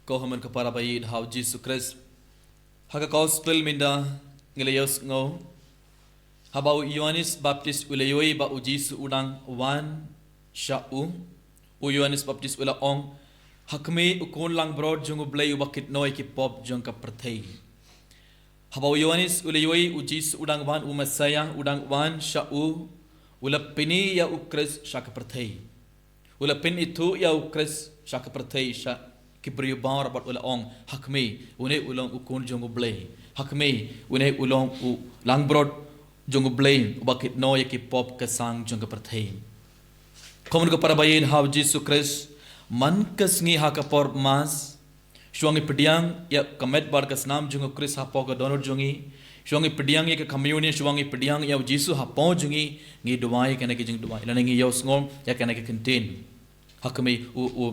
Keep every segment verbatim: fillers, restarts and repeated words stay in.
Ko hynmen ko para ba ïeit ha u Jisu Khrist. Ha ka gospel mynta ngi la ïohsngew haba u Ïoannis Baptist u la ïohi ba u Jisu u dang wan sha u. U Ïoannis Baptist u la ong, "Ha khmih, u Khun langbrot jong U Blei uba kit noh ïa ki pop jong ka pyrthei." Haba u Ïoannis u la ïohi u Jisu u dang wan, u Messiah u dang wan sha u, u la pyni ïa u Khrist sha ka pyrthei. U la pynithuh ïa u Khrist sha ka pyrthei, sha ki briew baroh, bad u la ong, "Ha khmih, une u long u Khun jong U Blei. Ha khmih, une u long u langbrot jong U Blei uba kit noh ïa ki pop ka sang jong ka pyrthei." Ko hynmen ko para ba ïeit ha u Jisu Khrist, man ka sngi ha ka por Mass, shuwa ngi pdiang ïa ka met bad ka snam jong u Khrist hapoh ka dohnud jong ngi, shuwa ngi pdiang ïa ka communion, shuwa ngi pdiang ïa u Jisu hapoh jong ngi, ngi duwai kane ka jingduwai, lane ngi ïohsngew ïa kane ka kyntien. Ha khmih, u, u,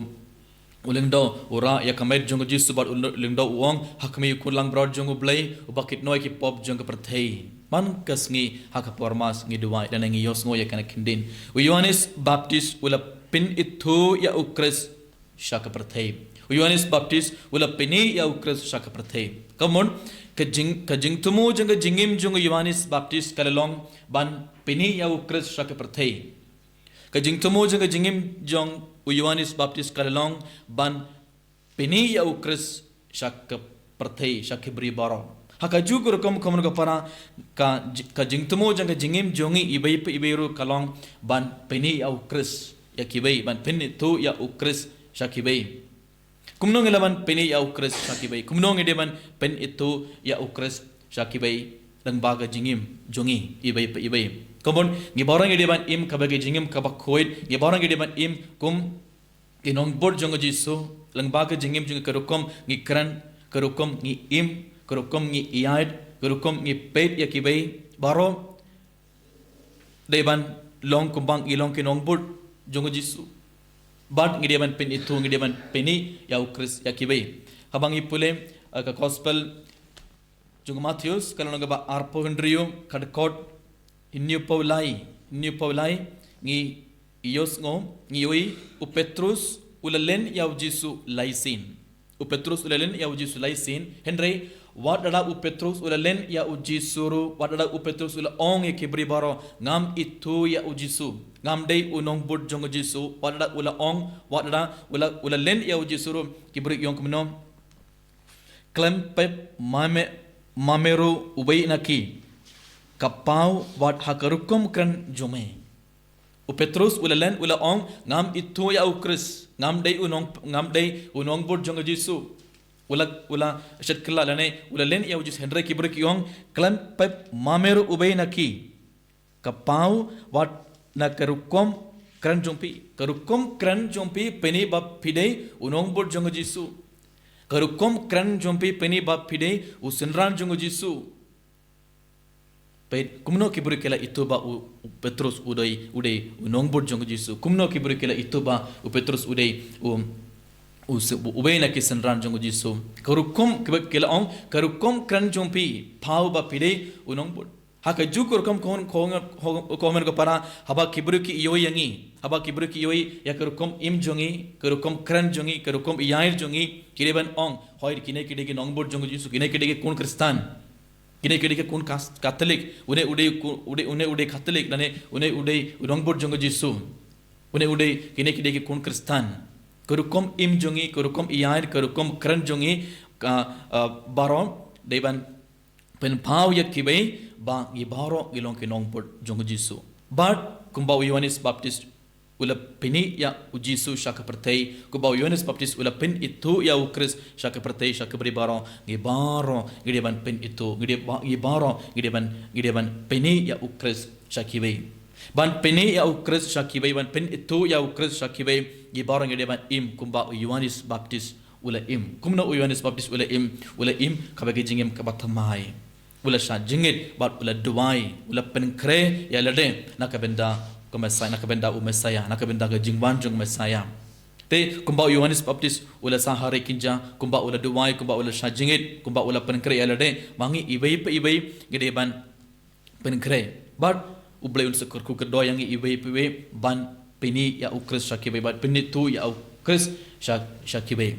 u lyngdoh u rah ïa ka met jong u Jisu bad u lyngdoh u ong, "Ha khmih, u Khun langbrot jong U Blei uba kit noh ïa ki pop jong ka pyrthei." Man ka sngi ha ka por Mass ngi duwai, lane ngi ïohsngew ïa kane ka kyntien. U Ïoannis Baptist u la pynithuh ïa u Khrist sha ka pyrthei. U Ïoannis Baptist u la pyni ïa u Khrist sha ka pyrthei. Kumno, ka jing, ka jingthmu jong ka jingim jong u Ïoannis Baptist ka la long ban pyni ïa u Khrist sha ka pyrthei. Ka jingthmu jong ka jingim jong u Ïoannis Baptist ka la long ban pyni ïa u Khrist sha ka pyrthei, sha ki briew baroh. Ha kajuh ka rukom, ko hynmen ko para, ka ji-, ka jingthmu jong ka jingim jong ngi iwei pa iwei ruh ka long ban pyni ïa u Khrist ïa kiwei, ban pynithuh ïa u Khrist sha kiwei. Kumno ngi lah ban pyni ïa u Khrist sha kiwei? Kumno ngi dei ban pynithuh ïa u Khrist sha kiwei lyngba ka jingim jong ngi iwei pa iwei? Kumno, ngi baroh ngi dei ban im kaba ka jingim kaba khuid, ngi baroh ngi dei ban im kum ki nongbud jong u Jisu, lyngba ka jingim jong ngi, ka rukom ngi kren, ka rukom ngi im, ka rukom ngi ïaid, ka rukom ngi peit ïa kiwei baroh, dei ban long kumba ngi long ki nongbud jong u Jisu. Bad ngi dei ban pynithuh, ngi dei ban pyni ïa u Khrist ïa kiwei. Haba ngi pule, eh, ka gospel jong u Mathaios, ka lynnong kaba arphew hynriew, ka dkhot hynñiewphew lai, hynñiewphew lai, ngi ïohsngew, ngi ïohi, u Petrus u la len ïa u Jisu lai sien. U Petrus u la len ïa u Jisu lai sien, hynrei wat la u Petrus u la len ïa u Jisu ruh, wat la u Petrus u la ong ïa ki briew baroh, "Ngam ithuh ïa u Jisu. Ngam dei u nongbud jong u Jisu." Wat la u la ong, wat la u la, u la len ïa u Jisu ruh, ki briew ki ong kumno? "Khlem pep ma me, ma me ruh uwei na ki, ka paw wat ha ka rukom kren jong me." U Petrus u la len, u la ong, "Ngam ithuh ïa u Khrist, ngam dei u nong, ngam dei u nongbud jong u Jisu." U la, u la shet kylla lane u la len ïa u Jisu, hynrei ki briew ki ong, "Khlem pep ma me ruh uwei na ki, ka paw wat na ka rukom kren jong phi. Ka rukom kren jong phi pyni ba phi dei u nongbud jong u Jisu. Ka rukom kren jong phi pyni ba phi dei u synran jong u Jisu." Peit kumno ki briew ki la ithuh ba u, u Petrus u dei, u dei u nongbud jong u Jisu. Kumno ki briew ki la ithuh ba u Petrus u dei u, u se-, u, uwei na ki synran jong u Jisu. Ka rukom ki ba-, ki la ong, "Ka rukom kren jong phi paw ba phi dei u nongbud." Ha kajuh ka rukom, ko hynmen, ko hynmen, ko hynmen ko para, haba ki briew ki ïohi ïa ngi, haba ki briew ki ïohi ïa ka rukom im jong ngi, ka rukom kren jong ngi, ka rukom ïaid jong ngi, ki dei ban ong, "Hooid, kine ki dei ki nongbud jong u Jisu, kine ki dei ki khun Khristan. Kine ki dei ki khun Kas-, Katholik, une u dei u khu-, u dei, une u dei Katholik, lane une u dei u nongbud jong u Jisu. Une u dei, kine ki dei ki khun Khristan." Ka rukom im jong ngi, ka rukom ïaid, ka rukom kren jong ngi, ka, ah, baroh dei ban pynpaw ïa kiwei ba ngi baroh ngi long ki nongbud jong u Jisu. Bad kumba u Ïoannis Baptist u la pyni ïa u Jisu sha ka pyrthei, kumba u Ïoannis Baptist u la pynithuh ïa u Khrist sha ka pyrthei, sha ki briew baroh, ngi baroh ngi dei ban pynithuh, ngi dei ba-, ngi baroh ngi dei ban, ngi dei ban pyni ïa u Khrist sha kiwei. Ban pyni ïa u Khrist sha kiwei, ban pynithuh ïa u Khrist sha kiwei, ngi baroh ngi dei ban im kumba u Ïoannis Baptist u la im. Kumno u Ïoannis Baptist u la im? U la im kaba ka jingim kaba thymmai. U la shah jingngeit bad u la duwai, u la pynkhreh ïa lade na ka bynta ka Messiah, na ka bynta u Messiah, na ka bynta ka jingwan jong u Messiah. Te kumba u Ïoannis Baptist u la sah ha rieh kynja, kumba u la duwai, kumba u la shah jingngeit, kumba u la pynkhreh ïa lade, ma ngi iwei pa iwei ngi dei ban pynkhreh. Bad U Blei un sa kyrkhu kyrdoh ïa ngi iwei pa iwei ban pyni ïa u Khrist sha kiwei, ban pynithuh ïa u Khrist sha, sha kiwei.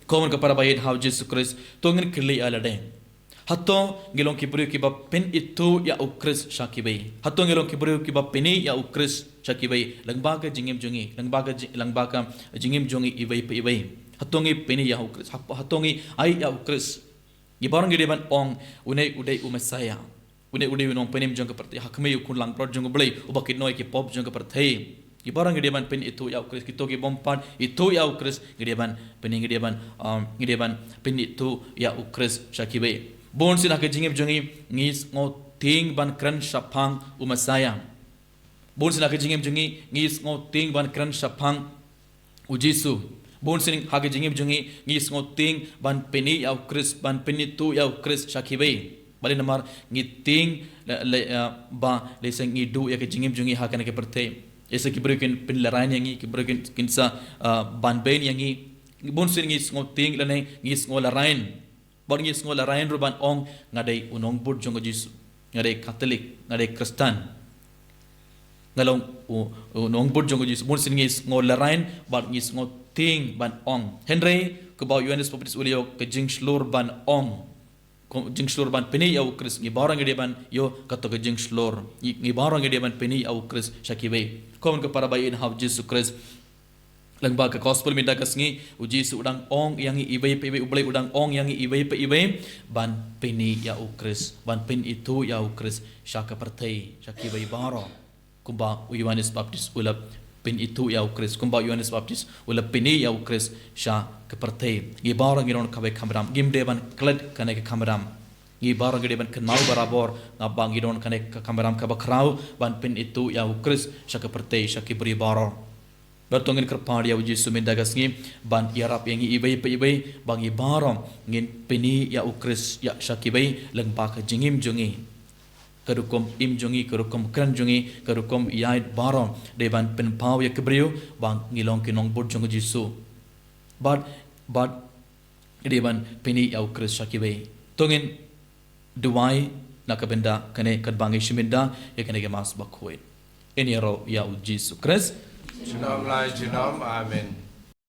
Kumno ka para ba ïeit ha u Jisu Khrist, to ngin kylli ïa lade. Hato ngi long ki briew kiba pynithuh ïa u Khrist sha kiwei? Hato ngi long ki briew kiba pyni ïa u Khrist sha kiwei? Lyngba ka jingim jong ngi, lyngba ka ji-, lyngba ka jingim jong ngi iwei pa iwei. Hato ngi pyni ïa u Khrist? Hap-, hato ngi ai ïa u Khrist? Ngi baroh ngi dei ban ong, une u dei u Messiah. Une u dei u nongpynim jong ka pyrthei, ha khmih u khun langbrot jong u Blei, uba kit noh ïa ki pop jong ka pyrthei. Ngi baroh ngi dei ban pynithuh ïa u Khrist, kito kibym pat ithuh ïa u Khrist, ngi dei ban pyni, ngi dei ban, um, ngi dei ban pynithuh ïa u Khrist sha kiwei. Bun sien ha ka jingim jong ngi, ngi sngewtieng ban kren shaphang u Messiah. Bun sien ha ka jingim jong ngi, ngi sngewtieng ban kren shaphang u Jisu. Bun sien ha ka jingim jong ngi, ngi sngewtieng ban pyni ïa u Khrist, ban pynithuh ïa u Khrist sha kiwei. Balei? Namar ngi tieng, le, le, eh, ba lehse ngi duh ïa ka jingim jong ngi ha kane ka pyrthei. Lehse ki briew kin pynlehraiñ ïa ngi, ki briew kin, kin sa, eh, banbeiñ ïa ngi. Bun sien ngi sngewtieng lane ngi sngewlehraiñ. Bad ngi sngewlehraiñ ruh ban ong, nga dei u nongbud jong u Jisu. Nga dei Katholik, nga dei Khristan. Nga long u, u nongbud jong u Jisu. Bun sien ngi sngewlehraiñ, bad ngi sngewtieng ban ong. Hynrei, kumba u Ïoannis Baptist u la ïoh ka jingshlur ban ong. Ka jingshlur ban pyni ïa u Khrist. Ngi baroh ngi dei ban ïoh kato ka jingshlur. Ngi, ngi baroh ngi dei ban pyni ïa u Khrist sha kiwei. Kumno ka para ba ïeit ha u Jisu Khrist. Lyngba ka gospel mynta ka sngi, u Jisu u dang ong ïa ngi iwei pa iwei, u Blei u dang ong ïa ngi iwei pa iwei, ban pyni ïa u Khrist, ban pynithuh ïa u Khrist, sha ka pyrthei, sha kiwei baroh. Kumba u Ïoannis Baptist u la pynithuh ïa u Khrist, kumba u Ïoannis Baptist u la pyni ïa u Khrist, sha ka pyrthei. Ngi baroh ngi don kawei ka kamram, ngim dei ban klet kane ka kamram. Ngi baroh ngi dei ban kynmaw barabor, namar ba ngi don kane ka kamram kaba khraw, ban pynithuh ïa u Khrist, sha ka pyrthei, sha ki briew baroh. Bad to ngin kyrpad ïa u Jisu mynta ka sngi, ban ïarap ïa ngi iwei pa iwei, ba ngi baroh, ngin pyni ïa u Khrist, ïa sha kiwei, lyngba ka jingim jong ngi. Ka rukom im jong ngi, ka rukom kren jong ngi, ka rukom ïaid baroh, dei ban pynpaw ïa ki briew, ba ngi long ki nongbud jong u Jisu. Bad, bad, dei ban pyni ïa u Khrist sha kiwei. To ngin duwai na ka bynta kane katba ngi shim bynta ïa kane ka Mass bakhuid. Ngin ïaroh ïa u Jisu Khrist. Junom la junom, amen.